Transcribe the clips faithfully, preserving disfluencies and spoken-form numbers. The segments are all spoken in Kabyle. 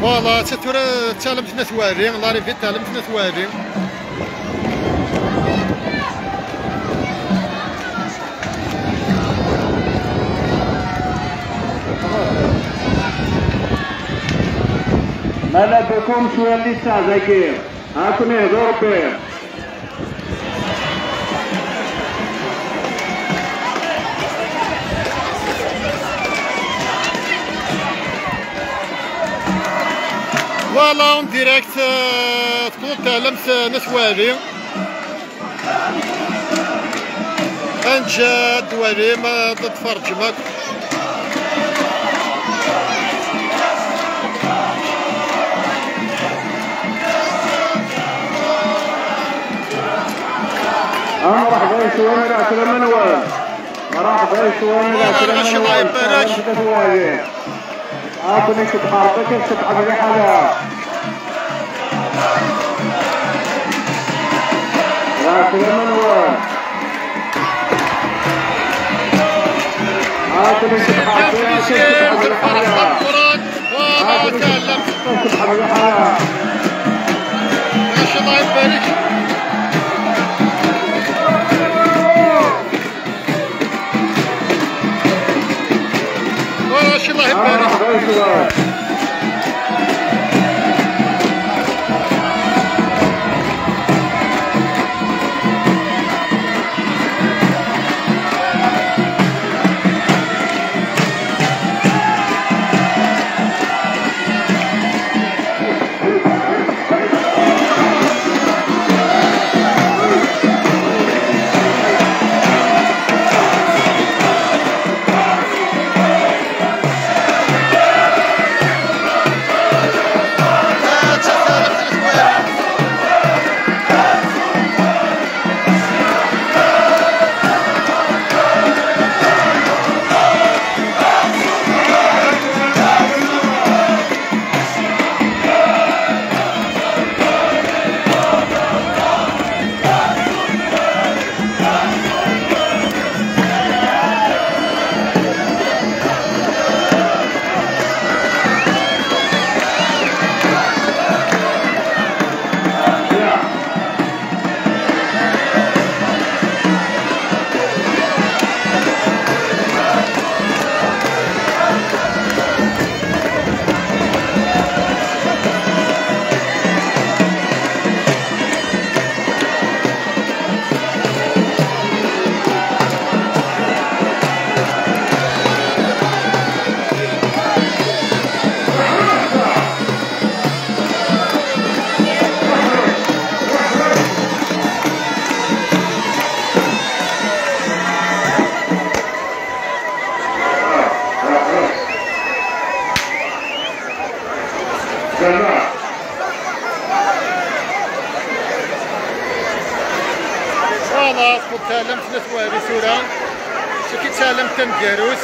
Voilà, ta tura d taɛlemt n At Wali, l'arrivée d taɛlemt n At Wali. Mala bekum cwiya n littaɛ dagi. Ad ken-ihdu Rebbi. Voilà, en direct, euh, teqqel-d teɛlemt, euh, n At Wali. Ad nǧǧ ad d-twalim, ad d-tferǧem akk. Mṛeḥba yes-wen, lɛeslama-nwen. Mṛeḥba yes-wen, lɛeslama-nwen. Racid, Allah ibarak. Akken i tebḥer, akken i tebḥer liḥala. Lɛeslama-nwen. Akken i tebḥer, akken i tebḥer liḥala. Akken i tebḥer liḥala. ما شاء الله يبارك. Voilà, الله يبارك. Voilà, teqqel-d teɛlemt n At Wali tura. Tagi d taɛlemt taneggarut.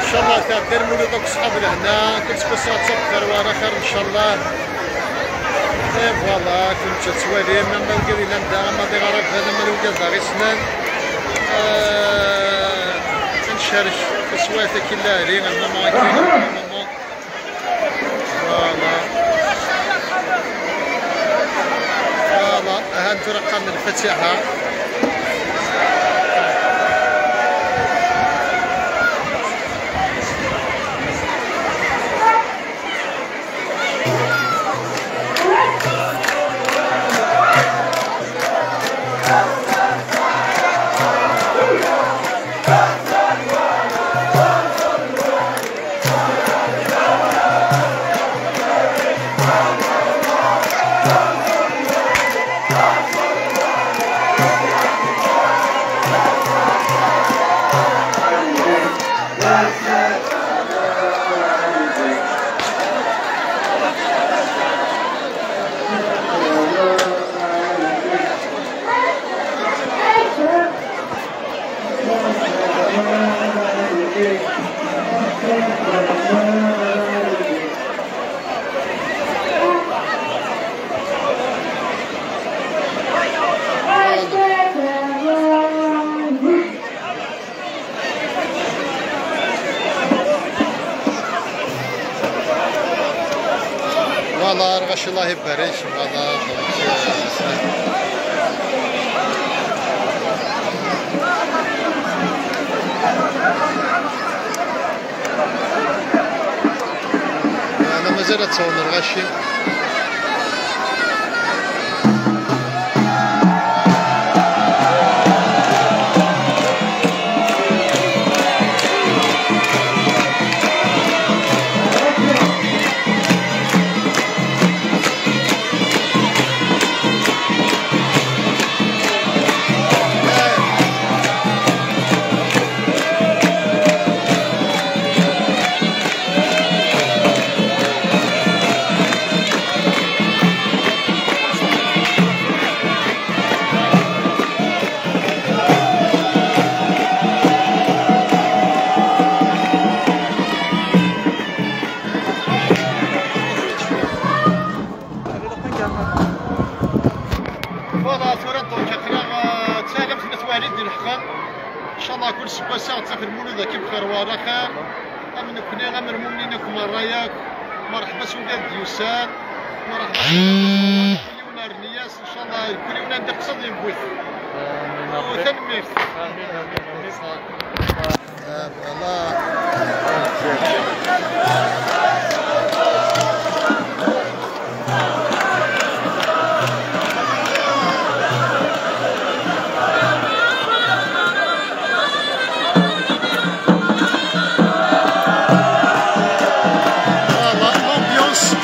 Incallah tɛedda Lmulud akked ṣṣḥab lehna, kif tkusa ad tafeḍ terwa ara xir incallah. Et voilà, كنت تتوالي من القبيلة ندا ما دي غرب هذا ما الوجد داغي سنان. آه، نشارك في سويفة كلا علي، أنا ما كاين. Voilà. Voilà، ها انتو راه قام الفاتحة. Lɣaci, Allah ibarek, voilà, donc, euh, voilà, mazal ad ttawḍen lɣaci. Voilà, tura donc aql-aɣ, euh, ttɛalamt ma twali-d lḥeqqa. Inchallah kul seg wass-a ɣ-ttaf lmulud-agi bxir wala xir. Am nekni, am lmumnin akk merra yakk. Merḥba s wid d-yusan. Merḥba s wid d-yusan. Kul yiwen ar nniya-s, inchallah kul yiwen anda iqsed yewwi-t. Amin, Rabbi. Tanemmirt. Amin, amin, amin. Ah, voilà. Voilà, l'ambiance.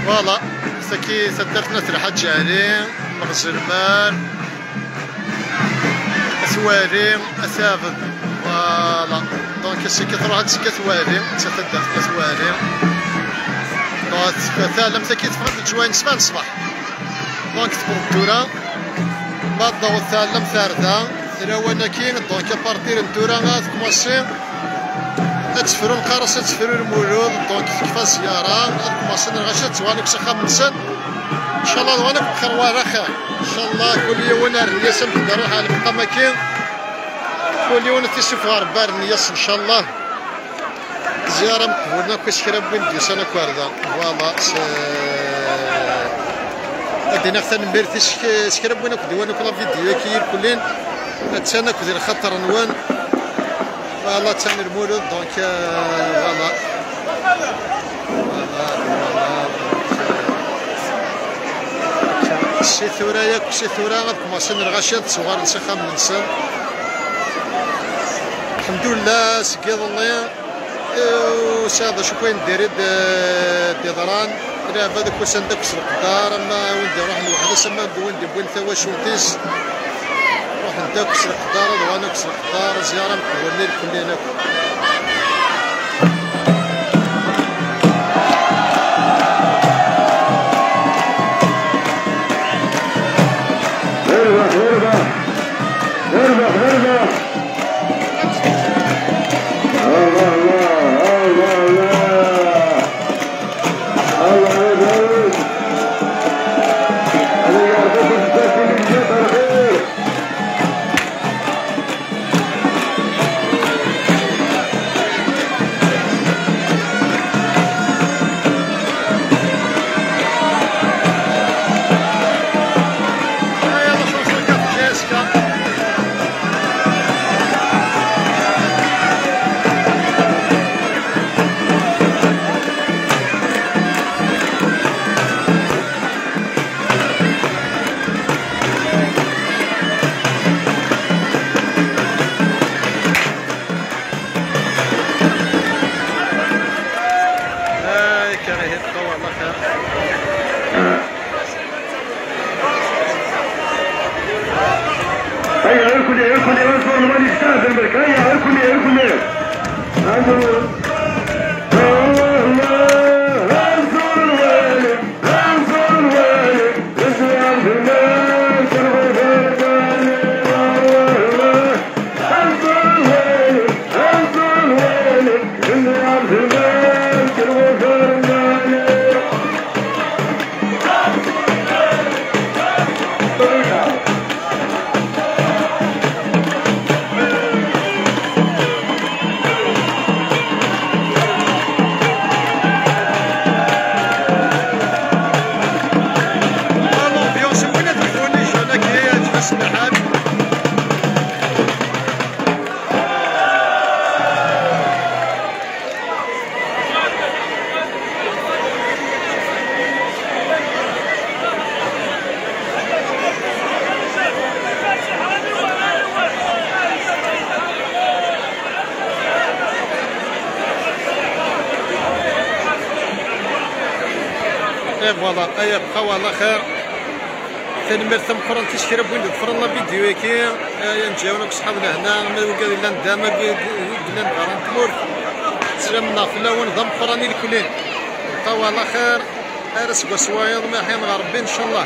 Voilà, saki taddart n At Lḥaǧ Ali, Meɣzelman, At Wali, At Abed. Voilà. Donc, saki truḥ ad tga At Wali, d taddart n At Wali. Donc, taɛlamt-agi teffeɣ-d leǧwayeh n ssbeɛ n ṣṣbeḥ. Donc, tewweḍ tura. Ma d-taweḍ tɛellamt ar da, lawan-agi, donc, à partir n tura, ad kmaṣi, ad tefru lqaras, ad tefru lmulud, donc, tekfa zzyara, ad kmaṣin lɣaci, ad ttwaɣen akk s axxam-nsen. Inchallah, ad ɣen akk bxir wala xir. Inchallah, kul yiwen ar nniya-s, amek d-iruḥ ar lmeqam-agi. Kul yiwen ad t-issufeɣ Rebbi ar nniya-s, inchallah. Zzyara meqbulen akk, s kra n win d-yusan akk ar da. Voilà, s-, ad d-iniɣ tanemmirt i s-, s kra n win akk d-iwan akk la vidéo-agi irkelli. Attan akk di lxaṭer-nwen. Voilà, attan lmulud, donc, euh, voilà. Voilà, voilà, donc, euh, si tura yakk, si tura ad kmaṣin lɣaci ad ttuɣalen s axxam-nsen. Lḥemdullah, seg iḍelli. Ur sɛiɣ d acu kan diri d-, d-iḍran. Lɛebad akk usan-d akk s leqder, ama win d-iruḥen weḥd-s, ama d win d-iwwin tawacult-is. Ruḥen-d akk s leqder, ad uɣalen akk s leqder, zzyara meqbulen irkelli akk. Irbeḥ, irbeḥ, irbeḥ, irbeḥ. الله، الله، الله، الله. الله يبارك. الله يعطيكم الزكي من جبل الخير. هيا، اركضي، اركضي، اركضي، الله يستاهل برك. هيا، اركضي، اركضي. انظر. الله، انظر الوالد، انظر الوالد. L'ambiance وين تكونيش هنا كي تحس الحال. اي فوالا، اي بقاو على خير. Tanemmirt tameqqrant i kra n win d-iḍefren la vidéo-agi. Aya nǧawna deg ṣṣḥab lehna, ma wigad yellan dama, wigad yellan dara n tmurt. Slam-nneɣ fell-awen d ameqqran i leknin. Bqaw ɛla xir, ar aseggas wayeḍ ma iḥyan ɣer Rebbi ncallah.